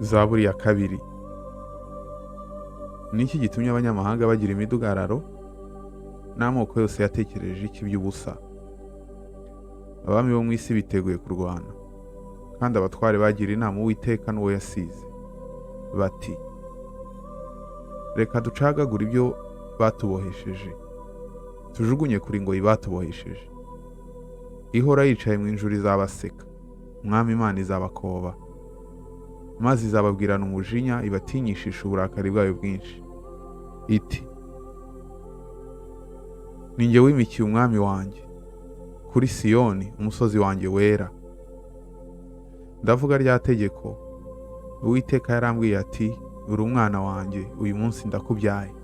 Zaburi ya 2. Ni iki gitumye abanyamahanga bagira imidugararo, n'amoko yose yatekereje iki by'ubusa? Abami bo mu isi biteguye kurwana, kandi abatware bagira inama Uwiteka n'uwo yasize, bati: "Reka ducagagure ibyo batubohesheje, tujugunye kuri ingoyi batubohesheje." Ihora yicaye mu ijuru izabaseka, Umwami Imana izabakoba, maze izababwirana umujinya, ibatinyishisha uburakari bwayo bwinshi, iti: "Ni jye wimikiye umwami wanjye kuri Siyoni, umusozi wanjye wera." Ndavuga rya tegeko Uwiteka yarambwiye ati: "Uri umwana wanjye, uyu munsi ndakubyaye.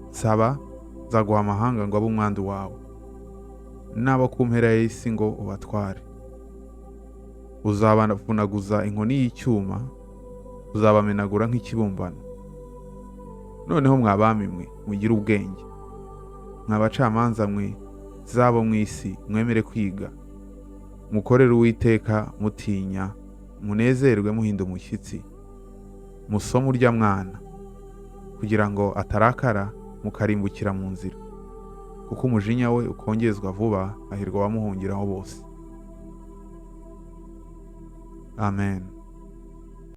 Saba, nzaguha amahanga ngo abe umwandu wawe, n'abo ku mpera y'isi ngo ubatware. Uzabavunaguza inkoni y'icyuma, uzabamenagura nk'ikibumbano. Noneho mwa bami mwe, mugire ubwenge, mwa bacamanza mwe zabo mu isi, mwemere kwiga. Mukorere Uwiteka mutinya, munezerwe muhinda umushyitsi. Musome urya mwana, kugira ngo atarakara mukarimbukira mu nzira, kuko umujinya we ukongezwa vuba. Hahirwa abamuhungiraho bose. Amen.